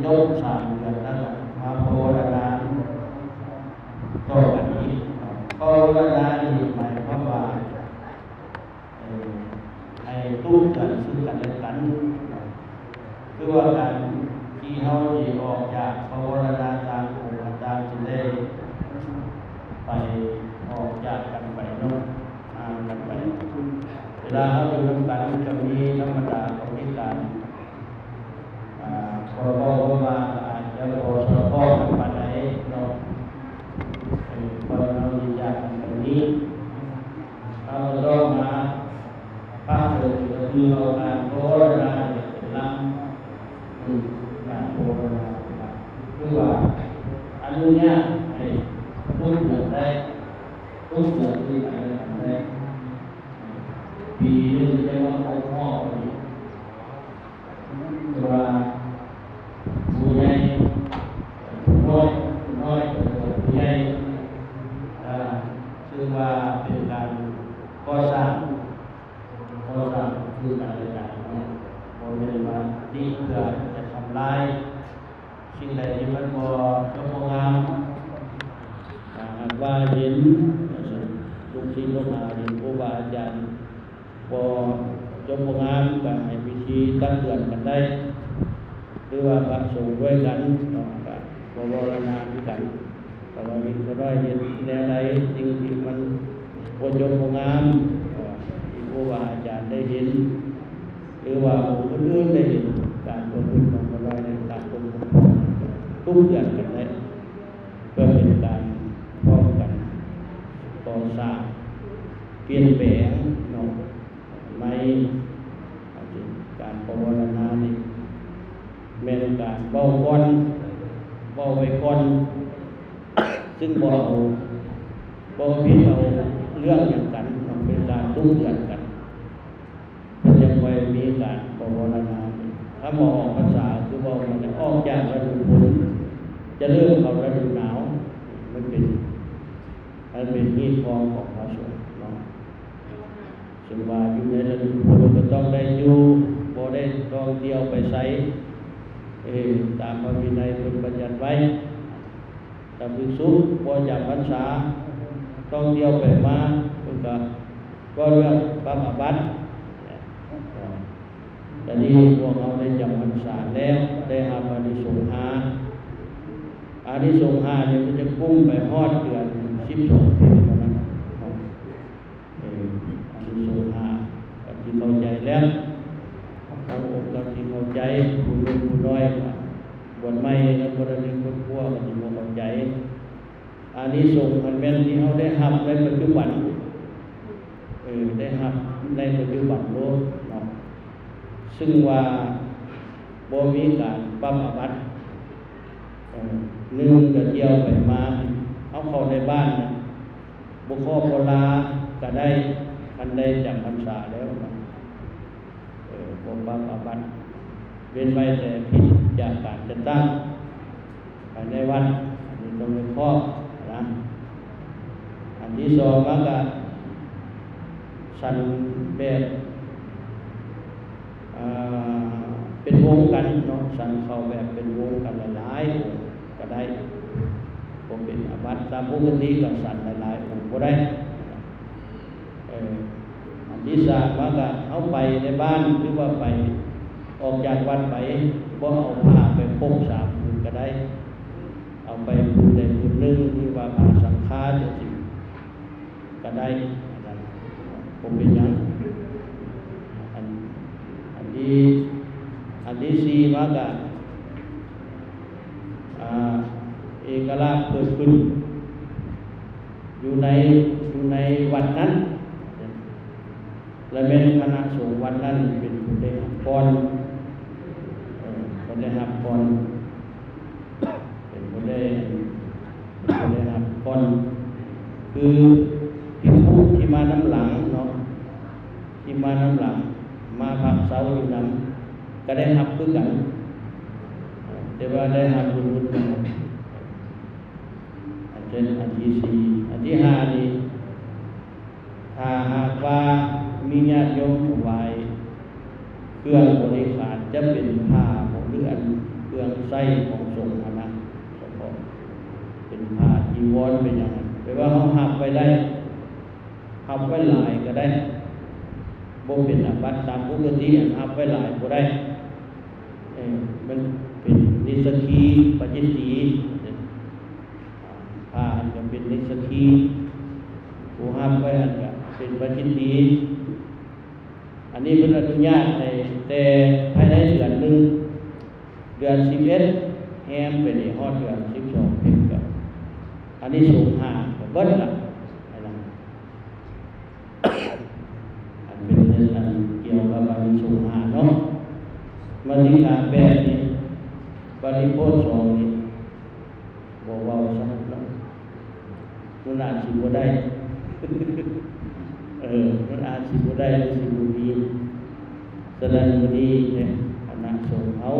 ຈົບສາມເດືອນແລ້ວກໍມາພາວະນາຕໍ່ກັນອີກ. ພາວະນານີ້ໝາຍຄວາມວ່າ ເອີ ໃຫ້ຕຸກເຕືອນຊຶ່ງກັນແລະກັນ. ຄືວ່າການທີ່ເຮົາຊິອອກຈາກພາວະນາຕ່າງອົງ ອາຈານຊິໄດ້ໄປ ອອກຈາກກັນໄປເນາະ ຫ່າງກັນໄປ. ເວລາເຮົາຢູ່ນຳກັນ ມັນກໍມີທຳມະດາ ກໍມີການ ອ່າ ບໍ່ເວົ້າບໍ່ວ່າ ກໍອາດຈະບໍ່ສອດຄ່ອງກັນປານໃດເນາະ. ເອີ ເພາະເຮົາຊິຈາກກັນໄປນີ້ ເຮົາກໍຕ້ອງມາປະສົມ ກໍຄືເອົາການພາວະນາເປັນຫຼັກ. ອືມ ການພາວະນາເປັນຫຼັກ ຄືວ່າອະນຸຍາດໃຫ້ທຸກເດືອນໄດ້ ທຸກເດືອນຄືກັນແລະກັນໄດ້. ປີໜຶ່ງຈະມາຄົບຮອບນີ້ ຄືວ່າຜູ້ໃຫຍ່ ຜູ້ນ້ອຍ ຜູ້ນ້ອຍ ຜູ້ໃຫຍ່ ເອີ ຄືວ່າເປັນການກໍ່ສ້າງ ກໍສ້າງຄືກັນແລະກັນເນາະ. ບໍ່ແມ່ນວ່າຕິເພື່ອຈະທຳລາຍສິ່ງໃດທີ່ມັນບໍ່ ກໍບໍ່ງາມ. ຖ້າຫາກວ່າເຫັນລູກສິດລູກຫາ ເຫັນຄູບາອາຈານບໍ່ຈົບບໍ່ງາມ ກໍໃຫ້ວິທີຕັກເຕືອນກັນໄດ້ ຫຼືວ່າພະສົງດ້ວຍກັນເນາະ ກໍບໍ່ເວົ້າລະນາຄືກັນ. ແຕ່ວ່າເຫັນຜູ້ນ້ອຍເຮັດແນວໃດ ສິ່ງທີ່ມັນບໍ່ຈົບບໍ່ງາມ ເອີ ທີ່ຄູບາອາຈານໄດ້ເຫັນ ຫຼືວ່າຜູ້ອື່ນໆໄດ້ເຫັນ ການປະພຶດຂອງຜູ້ນ້ອຍໃນການປົກປ້ອງ ທຸກເດືອນກັນໄດ້ ເພື່ອເປັນການພ້ອມກັນກໍ່ສ້າງ ປ່ຽນແປງເນາະ ໃໝ່. ການພາວະນານີ້ແມ່ນການເວົ້າກ່ອນ ເວົ້າໄວ້ກ່ອນ ຊຶ່ງບໍ່ເອົາ ບໍ່ຜິດເອົາເລື່ອງຫຍັງກັນເນາະ ເປັນການຕຸກເຕືອນກັນ ເພິ່ນຈັ່ງຄ່ອຍມີການພາວະນາ. ຄຳວ່າອອກພັນສາ ຄືເວົ້າວ່າອອກຈາກລະດູຝົນ ຈະເລີ່ມເຂົ້າລະດູໜາວ ມັນເປັນ ມັນເປັນຮີດຄອງຂອງພະສົງເນາະ. ເຊິ່ງວ່າຢູ່ໃນລະດູຝົນກໍຕ້ອງໄດ້ຢູ່ ບໍ່ໄດ້ທ່ອງທ່ຽວໄປໃສ ເອີ ຕາມພະວິໄນເພິ່ນບັນຍັດໄວ້. ຖ້າພິກສຸບໍ່ຈຳພັນສາ ທ່ອງທ່ຽວໄປມາ ເພິ່ນກໍເວົ້າເລື່ອງປັບອາບັດ. ຕອນນີ້ພວກເຮົາໄດ້ຈຳພັນສາແລ້ວ ໄດ້ຮັບອານິສົງຫ້າ. ອານິສົງຫ້ານີ້ມັນຈະກຸ້ມໄປຮອດເດືອນສິບສອງເປັນເທົ່ານັ້ນເນາະ. ເອີ ອານິສົງຫ້າກໍຊິເຂົ້າໃຈແລ້ວ ບາງອົງກໍຊິເຂົ້າໃຈ ຜູ້ໜຸ່ມຜູ້ນ້ອຍ ບວດໃໝ່ ແລ້ວບໍ່ໄດ້ມີຄອບຄົວກໍຊິບໍ່ເຂົ້າໃຈ. ອານິສົງມັນແມ່ນທີ່ເຮົາໄດ້ຮັບໃນປັດຈຸບັນ ເອີ ໄດ້ຮັບໃນປັດຈຸບັນໂລດເນາະ ຊຶ່ງວ່າບໍ່ມີການປັບອາບັດ. ເອີ ໜຶ່ງກໍທ່ຽວໄປມາ ເຮົາເຂົ້າໃນບ້ານນະ ບໍ່ຂໍບໍ່ລາກໍໄດ້ ຄັນໄດ້ຈຳພັນສາແລ້ວເນາະ. ເອີ ບໍ່ປັບອາບັດ ເວັ້ນໄວ້ແຕ່ຜິດຈາກການຈັດຕັ້ງພາຍໃນວັດ ອັນນີ້ຕ້ອງໄດ້ຄອບນະ. ອັນທີສອງມາກະສັນແບບ ອ່າ ເປັນວົງກັນເນາະ ສັນເຂົ້າແບບເປັນວົງກັນຫຼາຍໆອົງກໍໄດ້ ບໍ່ເປັນອາບັດ. ຕາມປົກກະຕິກໍສັນຫຼາຍໆອົງບໍ່ໄດ້. ເອີ ອັນທີສາມມາກະເຮົາໄປໃນບ້ານ ຫຼືວ່າໄປອອກຈາກວັດໄປ ບໍ່ເອົາຜ້າໄປຄົບສາມຜືນກໍໄດ້ ເອົາໄປຜືນໃດຜືນໜຶ່ງ ຫຼືວ່າຜ້າສັງຄາຈັ່ງຊີ້ກໍໄດ້ ອັນນັ້ນບໍ່ເປັນຫຍັງ. ອັນ ອັນທີ ອັນທີສີ່ມາກະ ອ່າ ເອກະລາດເກີດຂຶ້ນຢູ່ໃນ ຢູ່ໃນວັດນັ້ນ ແລະ ແມ່ນຄະນະສົງວັດນັ້ນເປັນຜູ້ໄດ້ຮັບກ່ອນ ເອີ ເພິ່ນໄດ້ຮັບກ່ອນ ເປັນຜູ້ໄດ້ ເປັນຜູ້ໄດ້ຮັບກ່ອນ ຄືພິກຂຸທີ່ມານຳຫຼັງເນາະ ທີ່ມານຳຫຼັງ ມາພັກເຊົາຢູ່ນຳ ກໍໄດ້ຮັບຄືກັນ ແຕ່ວ່າໄດ້ຮັບລຸ້ນໆ ອັນເປັນອັນທີສີ່. ອັນທີຫ້ານີ້ ຖ້າຫາກວ່າມີຍາດໂຍມຖວາຍເຄື່ອງບໍລິຂານ ຈະເປັນຜ້າບໍ ຫຼື ອັນ ເຄື່ ອງໃຊ້ຂອງສົງຫັ້ນນະ ສະເພາະເປັນຜ້າຈີວອນເປັນຫຍັງ ແປວ່າເຮົາຮັບໄວ້ໄດ້ ຮັບໄວ້ຫຼາຍກໍໄດ້ ບໍ່ເປັນອາບັດຕາມປົກກະຕິ ອັນຮັບໄວ້ຫຼາຍບໍ່ໄດ້ ເອີ ມັນເປັນນິດສະຄີ ປາຈິດຕີ ຜ້າອັນກໍເປັນນິດສະຄີ ຜູ້ຮັບໄວ້ຫັ້ນກໍເປັນປາຈິດຕີ ອັນນີ້ເພິ່ນອະນຸຍາດໃຫ້ແຕ່ພາຍໃນເດືອນໜຶ່ງ ເດືອນສິບເອັດແຮມໄປນີ້ຮອດເດືອນສິບສອງເປັນກໍ ອານິສົງຫ້າກໍເບິດລະ ອັນນັ້ນ ອັນເປັນອັນກ່ຽວກັບອານິສົງຫ້າເນາະ ມະຕິກາແປດນີ້ ປາລິໂພດສອງນີ້ ບໍ່ເວົ້າຊະເນາະ ມັນອາດຊິບໍ່ໄດ້ ເອີ ມັນອາດຊິບໍ່ໄດ້ ຫຼື ຊິບໍ່ມີ. ສະນັ້ນ ມື້ນີ້ແທ້ ຄະນະສົງເຮົາ